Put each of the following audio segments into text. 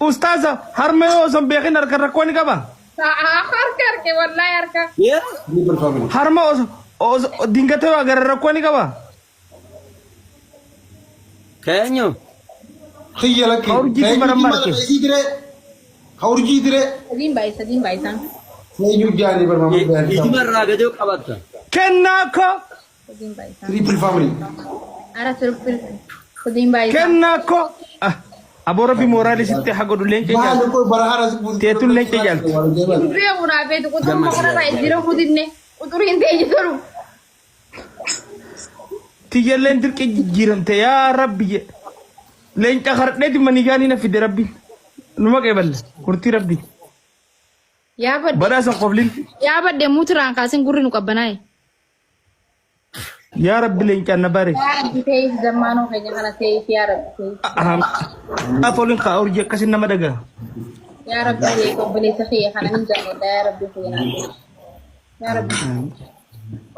Ustaaza harma yoo osoo hin beekin harka rakkoo ni qaba. Harka harke wallahi harka. Yeah. Triple family. Harma osoo dingata yoo agarre rakkoo ni qaba. Keenyu. Kiyya lakki. Ka urjiitu bara marke. Ka urjii tiree. Sadiin baay'ee sadiin baay'isaan. Seenyu jaanii bar mamma bayaan. Ijuma irraa gadi qabatta. Kennaa koo Sadiin baay'isaan. Triple family. Ara triple. Sadiin baay'isaan. kennaa koo. Ah, Aboo rabbi mooraalii sitti haa godhu leenca Maal jaaltu. kun bara hara si buutu. Teetuun leenca jaalti. Duree kunaa beetu quxuruma kanarraa ijjira kudinne quxuriin ta'e jiru. Tiyyalleen dirqii jijjiiramte yaa rabbi je. Leenca kardheeti manigaanii na fide rabbi. Numa qeeballe murtii rabbi. Yaa badde Badhaasa qoflin. yaa badde mutiraan kaasin gurri nu qabbanaa'e. Yaa rabbi leencaan na bare. Yaa rabbi ta'eef zammaanoo keenya kana ta'eef yaa rabbi ta'eef. Afooliin kaa urjii akkasin nama dhagaa. Yaa rabbi ta'eef obboleessa kiyya kana hin jaalladha yaa rabbi kiyya naa ta'eef. Yaa rabbi.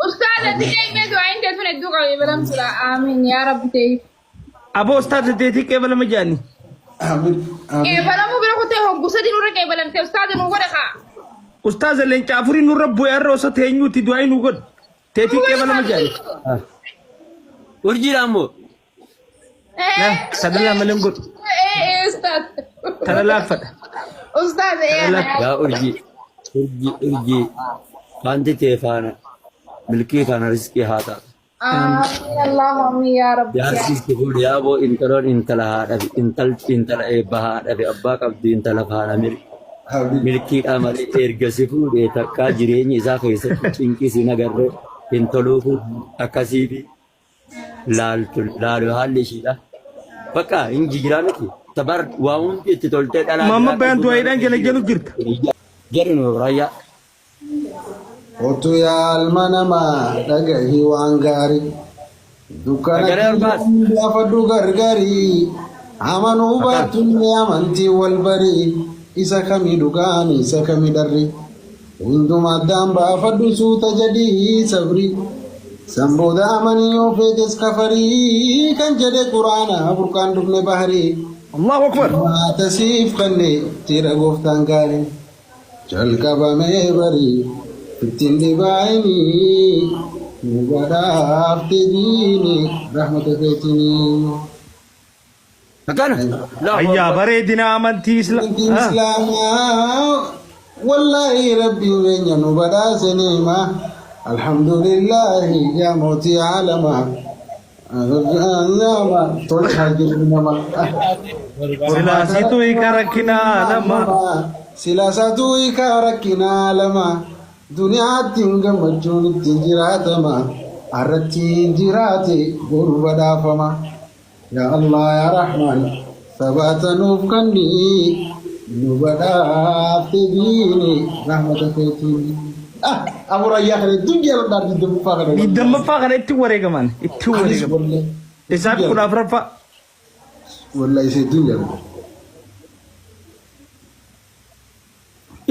Ustaaza ati deemee du'aa hin teessuun hedduu qabee balamtuudha. Amiin yaa rabbi ta'eef. Aboo ustaaza teetii qeebalama jaani. Amiin. Amiin. Qeebalamuu bira kutee hoggu sadii nurra qeebalamte ustaaza nu godhe kaa. Ustaaza leenca afurii nurra bu'e har'a osoo teenyuuti du'aa nu godhu. Teetii qeebalama jaani. Urjiidhaan moo? Sadalaa malee hin godhu. Ustaaz. Tana laaffadha. Ustaaz ee. Yaa urjii. Urjii urjii. Wanti tee faana milkii kana riskii haa taatu. Amiin Allahu amiin yaa rabbi. Jaarsi si fuudhe yaa boo intaloon intala haadha fi intal intala eebba haadha fi abbaa qabdi intala faana milkiidha malee erga si fuudhe takkaa jireenya isaa keessatti cinqii si nagarre hin toluufu akkasii fi laaltu laalu haalli ishiidha. Bakka hin jijiraa miti. Tabar waa hundi itti toltee dhalaa Maamma biraa bayaan qabdu du'aayiidhaan jala jalu jirta. Jedhu nu raayyaa. Otu yaa ilma namaa dhagahi waan gaarii. Dukkana Sagalee ol baasi. gaafadhu gargarii. Amanuu Akkas. baatullee amantii wal barii. Isa kami dhugaan isa kami dharri. Hunduma addaan baafadhu suuta jedhii sabri. San booda amanii yoo feetes kafarii. Kan jedhe quraana burqaan dhufne baharii. Allahu akbar. Maata siif kanne jedha gooftaan gaarii. Jalqabamee bari ittiin dhibaayinii nu badhaafte diini rahmata keetinii. Akkana. Ayyaa bareedina amantii isla. Amantiin Islaamaa wallaahi rabbiin keenya nu badhaase ni'ima alhamdulillaahi yaa mootii aalamaa. Nama tolchaa jiru nama. Silaasitu hiika rakkinaa lama. Silaasatu hiika rakkinaa lama. Duniyaattiin gammachuun ittiin jiraatama. Arrattiin jiraate boru badhaafama. Yaa Allah yaa Rahmaan sabaata nuuf kanni nu badhaafte diini rahmata keetiin. Ah, Abu Rayyaa kana hedduu jaaladha digdammaffaa kana. Digdammaffaa kana itti wareegaman. Itti Anis wareegaman. wallahi Isaan 14ffaa. wallahi isa hedduu jaaladha.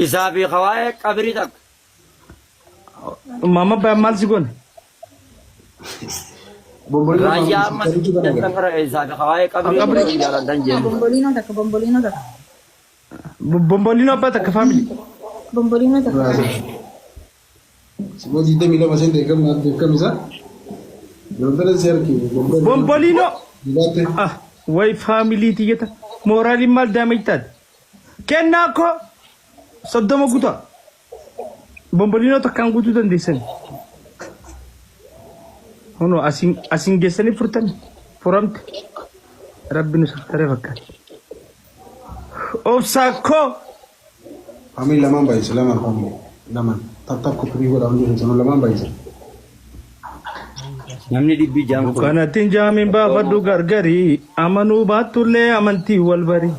Isaa fi kawaa'ee qabrii takka. Maama abbaan maal si goone? Bomboliinoo Raayyaa amma safara isaa fi kawaa'ee qabrii Qabrii. jaalatan jennu. Bomboliinoo takka bomboliinoo takka. Bomboliinoo abbaa takka faamilii. Bomboliinoo takka. Siboo 22 seente kam kam isa? Loltana si harki. Bomboliinoo. Jibaatte. Ah, way faamilii tiyyata. Mooraaliin maal daameej taate? Kennaa koo 30 guutaa. Bomboliinoo takkaan guutuu dandeessan. Hunoo asiin asiin geessanii furtan furamte. Rabbi nu sattare fakkaata. Obsaa koo. Family lamaan baay'ise lamaan family lamaan tap tap koppii godha hundi keessanuu lamaan baay'ise. Namni dhibbi jaan kun. Kanatti hin jaamin baafadhu gargarii amanuu baattullee amantii wal bari.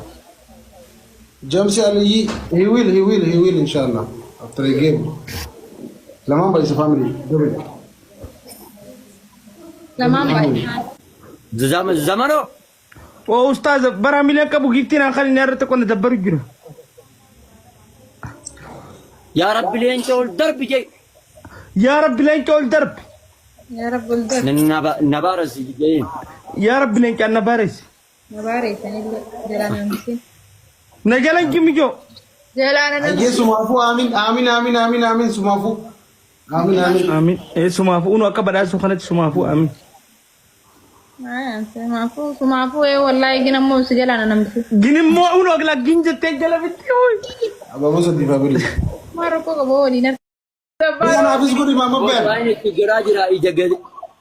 Jamsi Aliyyi he will he will he will inshallah after a game. Lamaan baay'ise family double. Lamaan baay'ee. Zamanoo. Oo ustaaza bara miila qabu giiftiin aan kan inni irratti qonna dabbaru jira. Yaa Rabbi leenca ol darbi jee. Yaa Rabbi leenca ol darbi. Yaa Rabbi ol darbi. Nabaarasi jee. Yaa Rabbi leenca na bareessi. Na baareessanillee jalaan hambisee. Na jalan jimijoo. Jalaa na Ayyee sumaafuu aamin aamin aamin aamin aamin sumaafuu. Aamin aamin. Amiin. Ee sumaafuu unu akka badhaasuu kanatti sumaafuu amiin. Sumaafuu sumaafuu ee wallaahi gin ammoo si jalaa na nambise. Gin immoo unu agla gin jettee jala bitti. Abaaboo sadii faabilii. Maa rakkoo qaba waliin. Anaafis godhi maamma bayaan. Waan itti godhaa jira ija gadi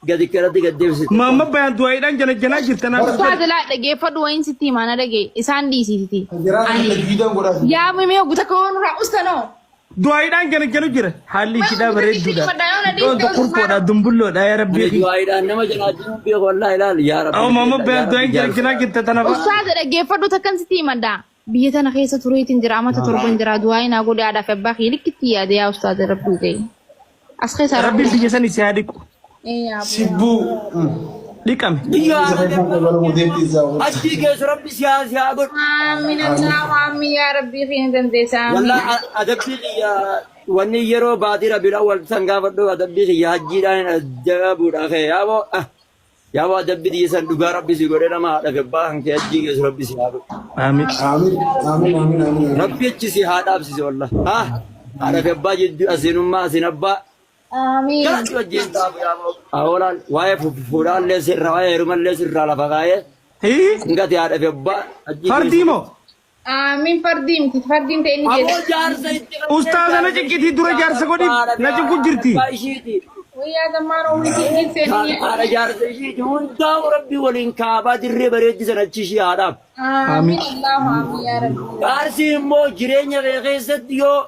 gadi kanatti gad deebisite. Maamma bayaan du'aayiidhaan jala jalaa jirta naaf. Ustaaza laa dhageeffadhu wayin sitti himaa na dhagee isaan dhiisiisiti. Jiraa kan tajjiidhaan godhaa. Yaa mimee guta koonurraa ustanoo. Du'aayiidhaan jala jalu jira. Haalli ishiidhaa bareedduudha. Iddoon kurpoodha dumbulloodha yaa rabbii. Du'aayiidhaan nama jalaa jiruun beeku wallaahi ilaali yaa rabbi. Awwa maamma bayaan du'aayiin jala jalaa jirta tana fa'a. Ustaaza dhaggeeffadhu takkan sitti himadha. Biyya tana keessa tureetiin jira amata torban jira du'aayi naa godhe haadhaa fi abbaa kiyya likkitti yaade yaa ustaaza rabbii ta'e. As keessa Rabbiin biyya sanii si haa dhiqu. Sibbuu. Dhiqame. Biyya Achii geessu rabbi si haa si haa godhu. Aamin Allahu aamin yaa rabbii kiyya dandeessa. Wallaahi adabbii kiyya wanni yeroo baatii rabiul awwal san gaafadhu adabbii kiyya hajjiidhaan adabuudha kee yaaboo yaaboo adabbii kiyya san dhugaa rabbi si godhee nama haadha fi abbaa kan kee hajjii geessu rabbi si haa godhu. Amiin. Aamin aamin aamin aamin. Rabbi achi si haa dhaabsise wallah. Haa haadha fi abbaa jidduu asiinummaa asiin abbaa Aamin. Galatti wajjin taabu yaaboo. Awoolaan waa'ee fuudhaallee sirraa waa'ee heerumallee sirraa lafa kaayee Hii hangati haadha fi abbaa hajjii fardii moo? Aamin fardii miti fardiin ta'e inni Aboo jedhe. jaarsa itti Ustaaza na cinqitii dura jaarsa godhi na cinqu jirti. Abbaa ishiiti. Wayyaa zammaan oomishni inni seenii. Haadha jaarsa ishiiti. Hundaa'u rabbi waliin kaabaa dirree bareeddi sana achi ishii haadhaaf. Aamin Allahu aamin yaa rabbi. Jaarsi immoo jireenya kee keessatti yoo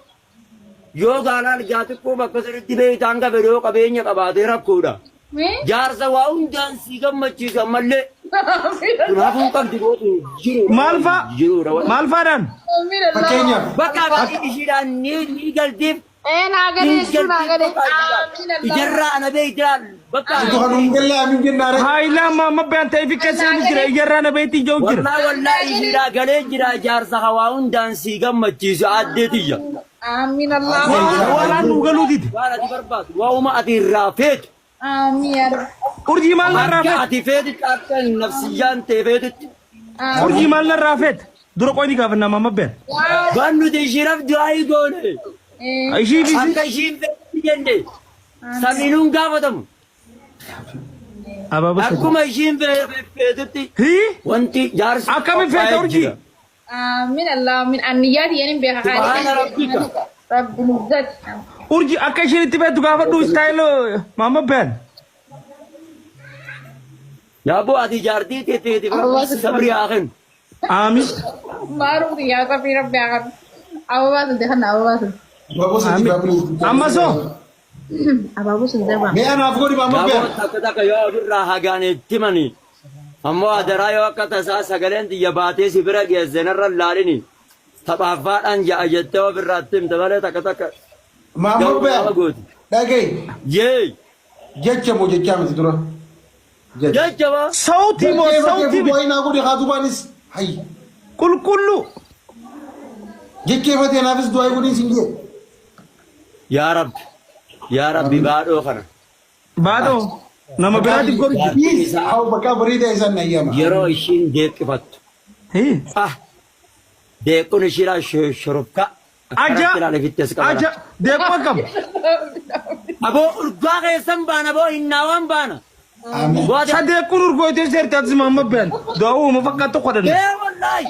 yoo gaalaan gaa xiqqoo bakka sirriitti beektaa hanga fedhe yoo qabeenya qabaatee rakkoodha. Mee? Jaarsa waa hundaan si gammachiisu ammallee kun hafuu qabdi gootu jiruudha. Maal fa'a? Jiruudha. Maal fa'aadhaan? Aamin Allahu. Fakkeenyaaf. Bakka abbaan ishiidhaan ni ni galtiif Ee naa ni galee jechuun naa galtiif galee. bakka Aamin Allahu. ijarraa ana beektaa bakka Utuu kan hin galle aamin jennaare. Haayilaa maamma bayaan ta'ee fi keessa inni jira ijarraa na beektii jiru jira. Wallaa wallaa ishiidhaa galee jira jaarsa hawaa hundaan si gammachiisu aaddee tiyya. Aamin Allahu. Waan nu galuu dide. Waan ati barbaadu waa'uma ati irraa feetu. Aamin yaa rabbi. Urjii maal narraa Akka feete? ati feetutti akka nafsiyyaan ta'e feetutti. Aamin. Urjii maal narraa feete? Dura qoyni gaafannaa maamma bayaan. Waa. Waan nuti ishiidhaaf du'aa goone. Ee. Ishii fi Akka ishiin feetutti jenne samiinuun gaafatamu. abaaboo sadii. Akkuma ishiin feetutti Hii wanti jaarsi akkami feete urjii? Aamin Allahu aamin. Anniyyaati yaniin beeka Subhaana rabbika. Rabbi nuzzati. Urjii akka ishiin itti feetu gaafadhu istaayiloo maamma bayaan. Yaaboo ati jaartii teeteeti sabrii haa kennu. Amiin. Maaruuf yaa rabbi rabbi haa kennu. Ababaa sun deekan ababaa sun. Abaaboo sadii faabilii. Amma soo Abaaboo sun darbaa. Mee anaaf godhi maamma Yaaboo bayaan. takka takka yoo ofirraa hagaanetti mani. Ammoo adaraa yoo akka tasaa sagaleen xiyya baatee si bira geesse narra hin laalini. Taphaaffaadhaan ja'a jettee ofirraa itti himte malee takka takka Maamma garuu nama bayaan. gooti. Dhaga'i. Yee! Jecha moo jechaa miti dura. Jecha. Jecha baa! Sautii moo sautii miti? Du'aa naa godhi haa dubaanis. Hayyi. Qulqulluu. Jecha ifatee anaafis du'aa godhi sin jee. Yaa Rabbi! Yaa Rabbi baadhoo kana. Baadhoo nama biraatiif godhu jira. Please, haa bakka bareedaa isaan ayyama. Yeroo ishiin deeqqifattu. Hii. Ah! Deequun ishiidhaa shorofkaa. Aja. Akkanatti ilaala ifitti as qabala. Aja. Deequu akkam? Aboo urgaa keessan baana aboo hinnaawaan baana. Amiin. Waati Sa deequun urgooytee seerti atis maamma bayaan. Du'aa uuma fakkaattu godhanne. ee wallaahi.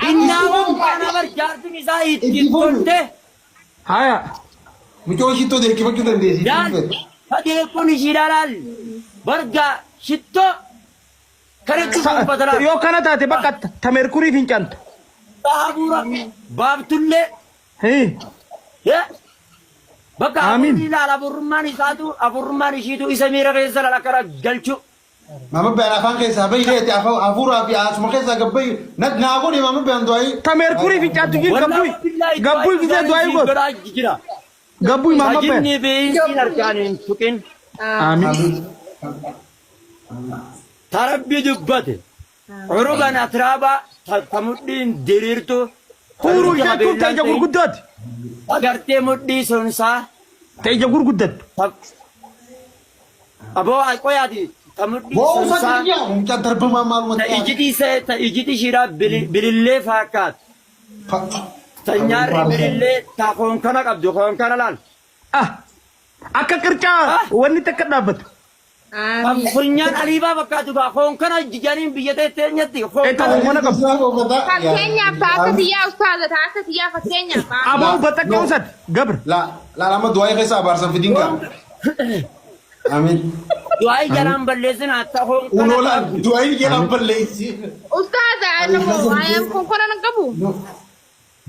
Hinnaawaan baana bar jaartin isaa itti Itti fufi. tolte. Haya. Mucoo shittoo deekkifachuu dandeessi. Laal deequun ishiidhaa laal. Bargaa shittoo kanatti fuunfata laal. Yoo kana taate bakka ta meerkurii fincaantu. Hafuura baaftullee. Hii. Ee bakka Amiin. hafuurri laal hafuurrummaan isaatu hafuurrummaan ishiitu isa miira keessa laal akkana galchu. Maamma bayaan afaan keessaa bahi leeti hafuuraa fi asuma keessaa gabbayi naa godhi maamma bayaan du'aa. Ta meerkurii fincaantu jiru gabbuyi. Gabbuyi gisee du'aa gootu. godhaa jira. Gabbuyi maamma bayaan. Sajinni fi insiin harkaan hin tuqin. Amiin. Tarabbi dubbate. Curuban atraaba ta mudhiin diriirtu. Huuruu jechuun ta ija gurguddooti. Agartee mudhii sonsaa. Ta ija gurguddattu. Aboo qoyaati. Ta mudhii Boo sonsaa. uffata biyyaa mucaa darbamaa maaluma Ta ijiti ta ijiti ishiidhaa bilillee fakkaatu. Ta nyaarri birillee ta koonkana qabdu koonkana laal. Ah, akka qircaa wanni takka dhaabbatu. Kan Amiin. funyaan aliibaa fakkaatu gaa koonkana jijaniin biyya teenyatti Ee ta koonkana. koonkana qabdu. Fakkeenyaaf ta'a akka tiyyaa ustaaza ta'a akka tiyyaa fakkeenyaaf. Aboo bakka usat gabra. La la lama du'aa keessa abaarsan fidin gaa. Amiin. Du'aa jalaan balleessin ta koonkana Unoolaan qabdu. du'aa jalaan balleessi. Ustaaza nama konkona nan qabu.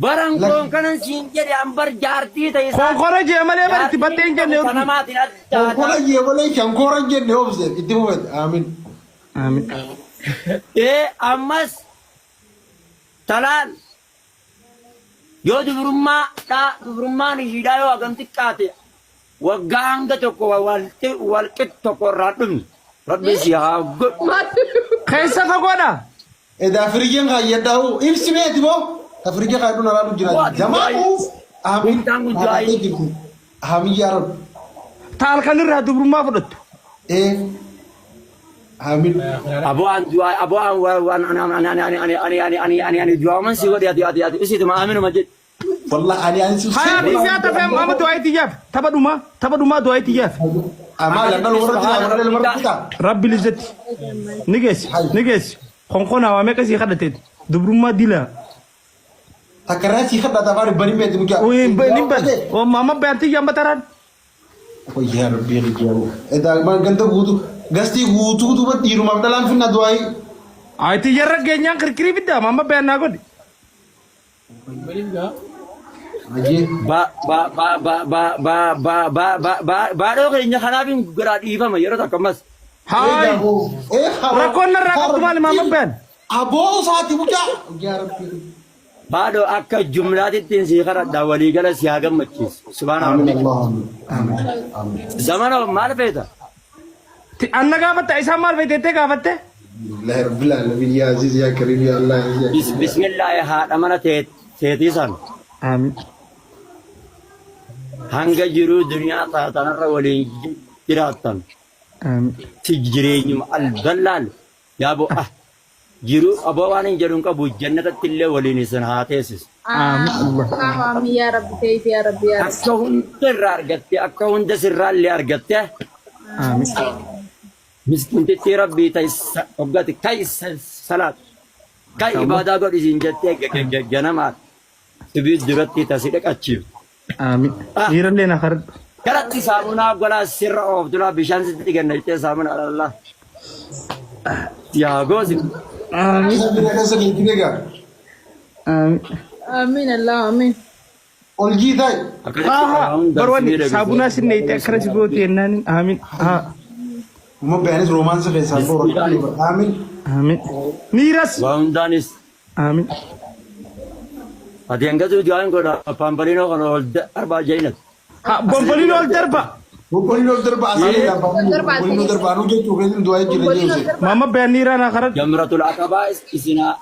Baran koonkanan siin jedhe an bar jaartii ta'e isaa. Koonkona jee malee baritti battee hin jenne. Kanamaatiin adda Konkona jee malee shankoora hin jenne obse itti fufete. Amiin. Amiin. Ee ammas talaan yoo dubrummaa dhaa dubrummaan ishiidhaa yoo hagam xiqqaate waggaa hanga tokko walqixxu tokko irraa dhumne rabbi si haa godhu. Keessa fagoodha. Edaa firiyyeen kaayyadhaa'u ibsi meeti boo. Ta firiyya kaayyadhu nalaalu jira. Jamaa uuf. Amiin. Guntaan kun du'aa jirti. Amiin yaa rabbi. Ta halkan irraa dubrummaa fudhattu. Ee. Amiin. Aboo an du'aa aboo an waan ani ani ani ani ani ani ani ani ani ani du'aaman si godhe ati ati ati isituma aminuma jedhi. Wallah ani ani si. Haya biyyaa tafee amma du'aa itti yaaf. Tapha dhumaa tapha dhumaa du'aa itti yaaf. Amaa lannal warra jira warra ilma rabbi Rabbi lizzatti. Ni geessi ni geessi. Konkonaa waa meeqa sii kadhateeti. Dubrummaa dilaa. Takkarraa sii kadhata afaan bani meeti mucaa. Ni ban. Amma bayantii yamba taraan. Yaa rabbi yaa Edaa maal ganda guutuu gastii guutuu duuba dhiirumaaf dhalaan finna du'aayi. Ayti yarra geenyaan kirkirii fiddaa amma bayannaa godhi. Ajee. Ba ba ba ba ba ba ba ba ba ba baadhoo keenya kanaaf hin garaa dhiifama yeroo takka ammas. Haay. Rakkoon narraa qabdu maali maama bayan? Aboo isaati mucaa. Yaa rabbi. Baadhoo akka jumlaatitti sii kadhadha waliigala si haa gammachiisu. Subhaana Amiin rabbi. Allah amiin. Amiin. Zamana maal feeta? Anna gaafatta isaan maal feetettee gaafatte? Alhamdulillahi rabbil alamin ya aziz ya karim ya Allah ya Bismillaahi haadha mana teetii san Amiin. hanga jiruu duniyaa taatanarra waliin jiraattan Amiin. si jireenyuma alballaal yaa bo'ah jiruu aboo waan hin jedhu hin qabu jannatatti illee waliin isin haa teessisu. Amiin Allah. Amiin yaa rabbi ta'eef yaa rabbi yaa rabbi. Akka hunda irraa argatte akka hunda sirraa illee argatte Amiin. miskiintittii rabbii ta'isa hoggati kai salaat kai ibaadaa godhi siin jettee ganamaa sibii duratti tasi dhaqachiif. Amiin. Dhiirallee na kadhadhu. Galatti saamunaa golaa sirra ooftulaa bishaan sitti kenna jettee saamunaa alallaa. Yaa goosi. Amiin. Keessa galchine gaa. Amiin. Amiin Allah amiin. Ol jiitaa. Haa barwanni saabunaa sinne itti akkana si goote jennaan amiin. Haa. Uma bayanis roomaansa keessaa boora. Amiin. Amiin. Niiras. Waa hundaanis Amiin. ati hangatu du'aan godha pampaliinoo kana ol arbaa jayinat. Ha bomboliin ol darba. Boqqolloo darba asii boqqolloo darba anuu jechuu keessatti du'aa jira jechuudha. Maama bayan niiraa naa kadhadhu. Jamratul aqabaa isinaa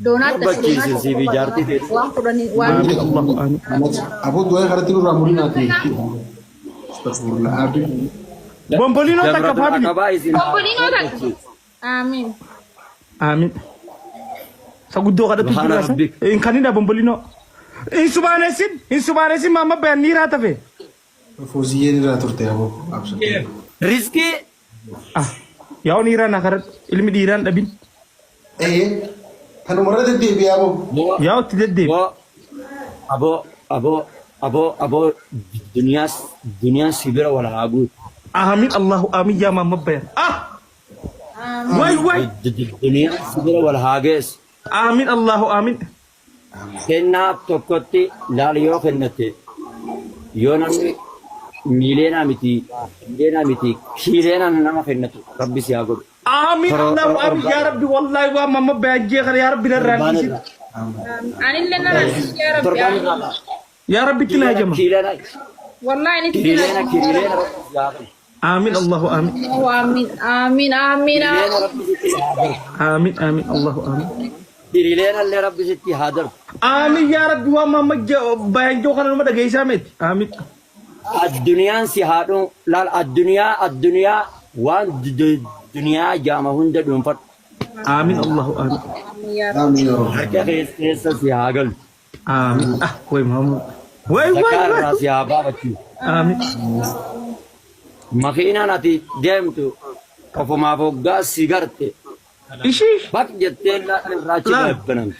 Doonaat barbachiisi siif ijaartii ta'e. waan kudhanii waan Amiin Allahu amiin. Aboo du'aa kanatti nurraa mul'inaati. Astaghfirullah. Amiin. Bomboliinoo takka Jamratul faamili. aqabaa isinaa Bomboliinoo takka. barbachiisi. Amiin. Amiin. Sa guddoo kadhatu Subhaana jira sa. rabbik. Hin kanidha bomboliinoo. Hin subaanessin hin subaanessin maama bayan niiraa tafe. Fooziyyeen irraa turte aboo. Absolutely. Riskii Ah yaa'u niiraa naa kadhadhu ilmi dhiiraan dhabin. Ee kanumarra deddeebi'ee aboo. boo Yaa'u itti deddeebi. boo aboo aboo aboo aboo duniyaas duniyaan si bira wal haa guutu. Amiin Allahu amiin yaa maama bayan. Ah waay waay. Duniyaan si bira wal haa geessu. Amiin Allahu amiin. Kennaa tokkotti laal yoo kennate yoo namni miileenaa miti miileenaa miti kiileenaa nama kennatu rabbi si haa godhu. Amiin Allahu amiin yaa rabbi wallahi waan maama bayan jee kana yaa rabbi narraa hin dhiisin. Anillee narraa yaa rabbi. Torbaan irraa Yaa rabbi itti naa jama. kiileenaa Wallahi ni kiileenaa kiileenaa rabbi si haa godhu. Amiin Allahu amiin. Amiin amiin amiin. Kiileenaa rabbi sitti haa godhu. Amiin amiin Allahu amiin. Hiriireen illee rabbi sitti haa darbu. Amiin yaa rabbi waan maama bayan joo kana nama dhageessaa miti. Amiin. Addunyaan si haa dhuun laal addunyaa addunyaa waan duniyaa jaama hunda dhuunfadhu. Amiin Allahu amiin. Amiin yaa rabbi. Amiin yaa rabbi. Harka keessa si haa galu. Aamin. Ah, way Maamud. Way way Zakaa way. irraa si haa baafachiisu. Aamin. Makiinaan ati deemtu ofumaaf hoggaa si garte. Ishiish. Baq jettee laatan irraa achi Laal. banamti.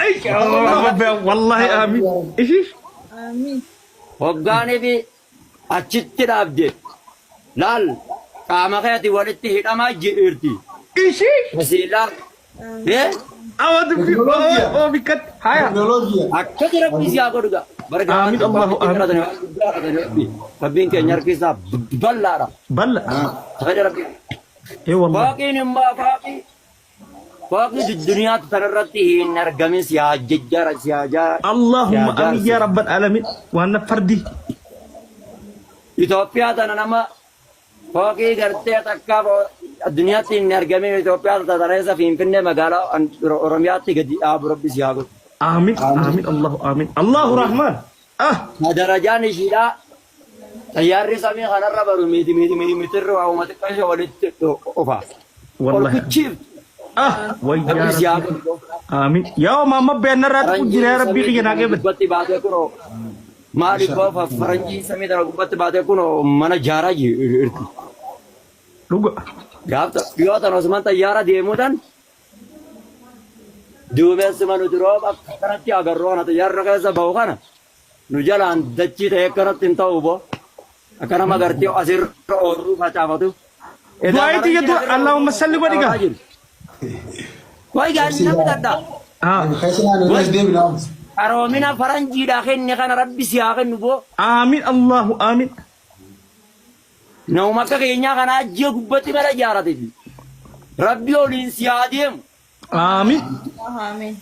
Ay, wallahi aamin. Ishiish. Amiin. Hoggaanii fi achitti dhaabde. Laal qaama keeti walitti hidhamaa jirti. Ishiish. Wasiilaa. Eh? Awa dubbi. Oo bikkat. Haya. Teknooloojiya. Akkati rabbi si haa godhu gaa. Aamin, Allahu aamin. Rabbiin keenya harki isaa bal'aadha. Balla. Fedha rabbi. Eh wallahi. Fooqiin immoo fooqii. Fooqii duniyaatti tanarratti hin argamin si haa jejjara si haa jaara. Allahumma amin ya rabbal alamin. Waan fardi. Itoophiyaa tana nama fooqii gartee takka addunyaatti hin argamin Itoophiyaa tana keessa Finfinnee magaalaa Oromiyaatti gadi dhaabu rabbi si haa godhu. Amin. Amin. Allahu amin. Allahu rahman. Ah. Darajaan ishiidhaa xayyaarri samii kanarra baru miti miti miti mitirri waa uummata xiqqaa ishee walitti ofa. Ol Wallahi. kuchiiftu. Ah. Way ya Rabbi si haa rabbi. godhu. Amin. Yaa maama beennarraa tuqu jira ya rabbii kiyya naa qeebal. Gubbatti baatee kunoo maaliif boofa faranjii samii tana gubbatti baatee kunoo mana jaaraa jirti. Dhuga. Gaafta dhiyoo tana osuma xayyaara deemuudhaan duumessuma nuti rooba akkanatti agarru kana xayyaarra keessa bahu kana nu jalaan dachii ta'e akkanatti hin ta'u boo. Akka nama gartee asirra ooluu facaafatu. Du'aayitii jettu Allahumma salli godhi gaa. Wayi gaariin namni dadha. Ah. Keessanaan irra deebina. Qaroomina faranjiidhaa kenne kana rabbi si haa kennu boo. Amin. Allahu amin. Nama akka keenyaa kanaa ji'a gubbatti mana ijaarate. Rabbi oliin si haa deemu. Amin. Amiin.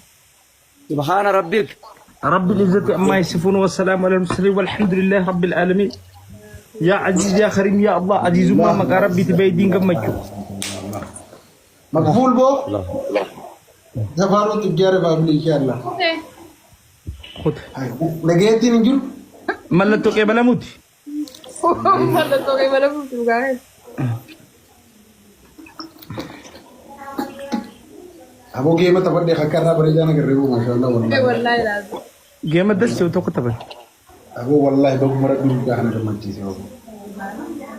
Subhaana rabbik. رب العزة عما يصفون والسلام على المرسلين والحمد لله رب العالمين يا عزيز يا كريم يا الله عزيز ما مقا ربي تبيدين قمتشو Maqbuul boo. Safaaroo tujjaara faamilii inshallah. Okay. خذ Nagayeettiin hin jiru. ملتو قبل موتي Mallattoo kee bala fuutu gaarii. Aboo geema taphadhee akka irraa bareedaa nagarree boo maashaallah wallahi. Wallahi laazim. جيم دس وتو Aboo wallahi baguma rabbiin guddaa kana gammachiise.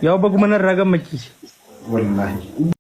يا بقو من الرقم مجيس Wallahi.